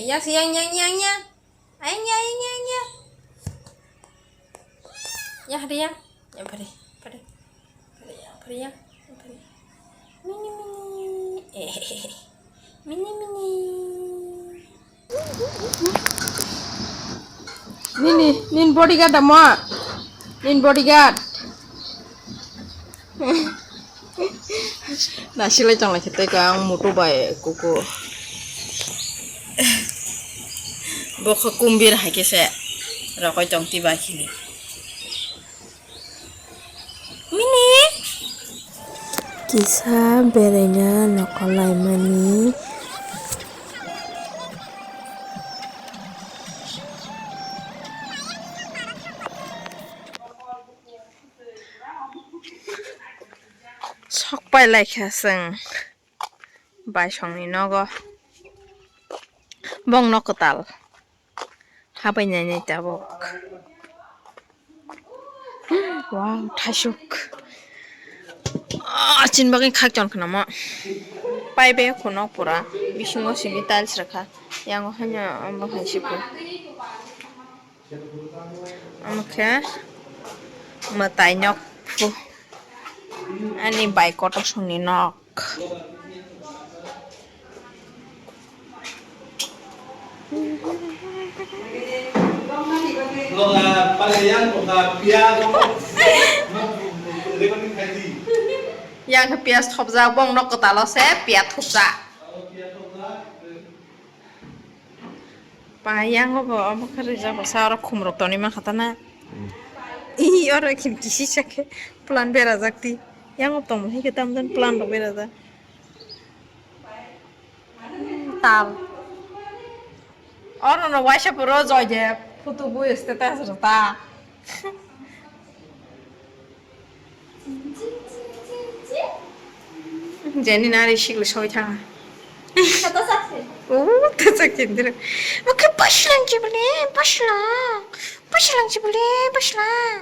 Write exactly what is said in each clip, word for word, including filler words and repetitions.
Yang si yang yang yang yang. Ayang ya ayang ya ayang ya. Ya hari ya. Yang hari. Hari. Hari ya hari ya. Hari. Mini mini. Eh. Mini mini. Nini nin bodyguard amo. Nin bodyguard. Nasilai tong lai khe tei ang mutu bai kuku. Bo khe kumbir hai khe se rokoi tong twi bai khini. Mini. Kisa beraina nokolaimani. Sok pai lai kha chwng baisongni nogo. Bong nok kwtal. Habai nai nai tabuk. Wow, thaisuk. Ah, chin bagwi khak chon khna mo. Pai be khuno pura. Bisingo simi tiles rwkha. Yango haino amo hai se pura. Omo khe mwtai nok phu. Ani bai kotor songni nok. Yang khe piyaj thopjak, bong nok kwtalo se piyaj thopjak. Pa, yang bo omo khe rijak bwsa, oro khum rok tonwi mankha ta na. Ih, oro khin kisi sa khe plan berajak ti. Yang bo tongmo hai khe tam jani plan rok berajak. Tal. Oro no waisa puro Joydev photo bo status rw ta. Jeni nari sikle soi thanga. Kata sakse. Oh, ta sakse ndira. Oke, paslang jibule, paslang. Paslang jibule, paslang.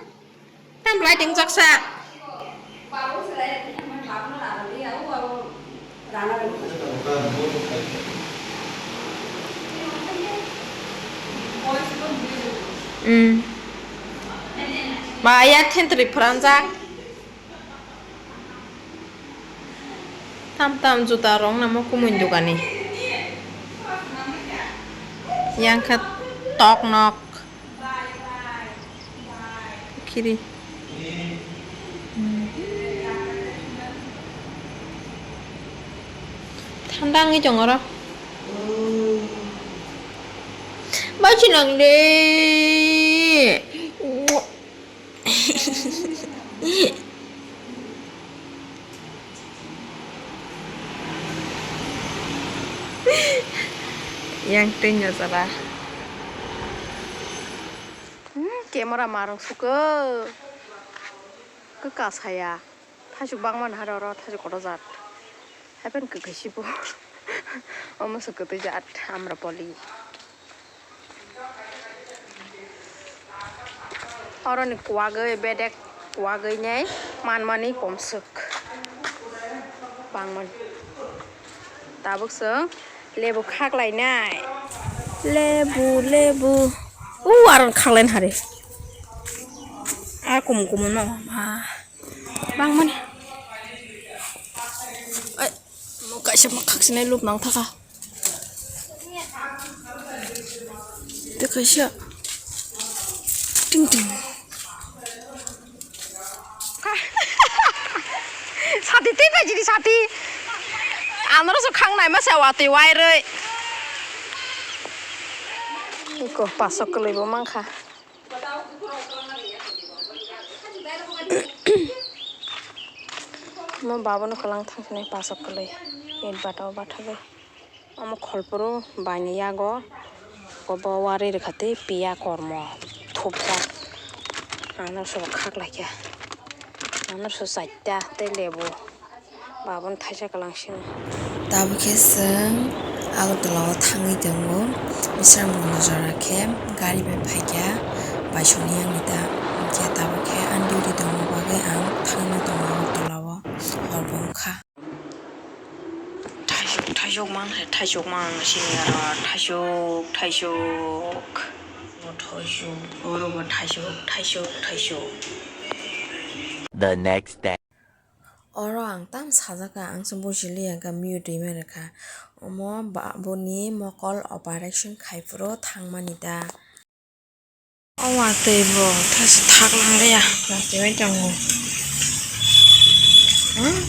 Tam lighting jaksa. Hmm. Ma ya thentri pranjak. Tam tam juta rok namo kumui dukani. Yang khe tok nok. Kiri. Hmm. Thanda wngwi tongo oro. Bachinang de. Yang tei no jora. Hmm, camera marung suko. Kaka saya. Thasuk bangma nahar oro thasuk kotor jat. Happen kaka sipo. Omo se kwtwi jat Amrapali. Oroni kwagwi bedek kwagwi nai manmani komswk bangmani. Tabuk chwng lebu khaklainai. Lebu, lebu. U, aro khaklaina hari. A kum kum no. Ah. Bangmani. Ai, kaisa ma khaksinai lub nang thaka. Tei kaisa. Ting ting. Sati tei pai jini sati. Anoro so khang nai ma se watwi wairwi. Iko pasok kwlwi bo mankha. Mo babono kwlang thangsinai pasok kwlwi. It bata o bathagwi. Omo kholpuru baini yago. Obo wari rwkha tei piya kormo thupjak. Ano se bo khaklaikha. Ano se chaita tei lebu. Babon thaisa kwlang sini. Tabuk khe chwng Agartala o thangwi tongo. Bisramganj jora khe gari bai phaikha, baisongni yangwi ta. Hinkhe tabuk khe ani duty tongma bagwi ang thangwi tongo Agartala o. Hor bo wngkha. Thaisuk, thaisuk. Thaichuk mang khe thaichuk mang sini aro thaichuk, thaichuk. Bo thaichuk, oro bo thaichuk, thaichuk, thaichuk. The next day. Oro ang tam sajak kha, ang se buji liya kha, mute rwima rwkha. Omo ba-, boni mokol operation khai phuru thangmani da. O watwi bo thaisa thak lang liya, watwi bai tongo. Hmm,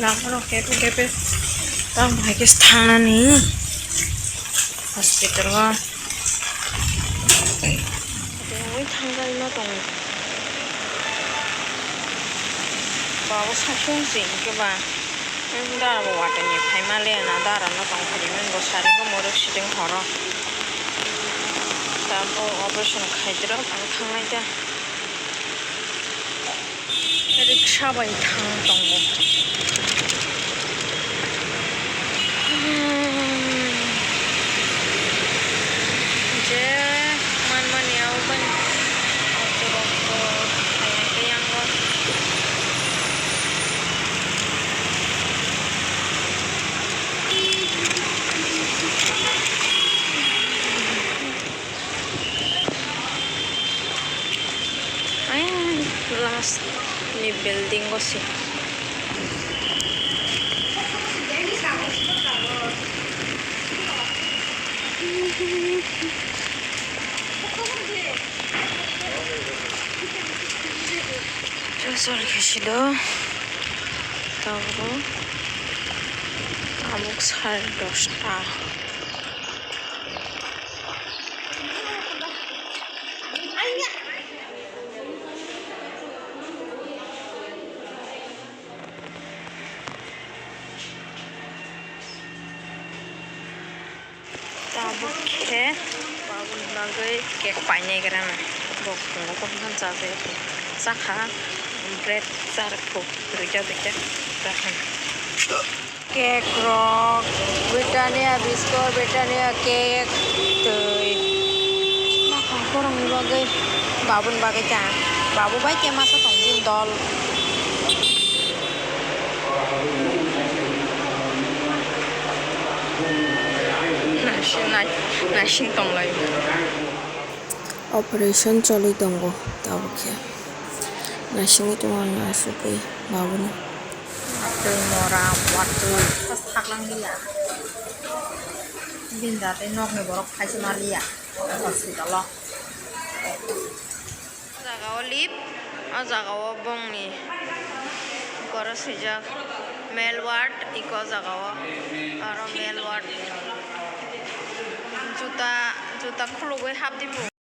langmano kepe kepe tam hai khe thangnani hospital o. Tongwi thangjaima tongo. Babo satung se hwnkhe ba. Dara bo watwi ni phaima le na dara no tong phai mani bo sari bo morok siting horo. Tabuk operation khai dirok ang thangnai da. Riksa bai thang tongo. Je manmani abo bai auto rok bo hai hai khe yango. Ayang last ni building o se. Result khe silo tabuk tabuk sare dosta. Tabuk khe babuni bagwi cake painai gra na. Bo phungo kophma chajak khe chakha bread charkhu duita duita chakha. Cake rok, Britannia biscuit, Britannia cake twi. Nokha borokni bagwi, babuni bagwi ta. Babu bai khe masa tong bini dol. Naising nai-, naising tonglai. Operation choli tongo tabuk khe. Naisingwi tongo ang asugwi babuni. Twi mora watwi saklang liya. Bini jate nokni borok phaisa ma liya hospital o. O jaga o lip, o jaga o bongni goro swijak male ward, iko jaga o aro male ward. Juta, juta khulugwi hapdi bo.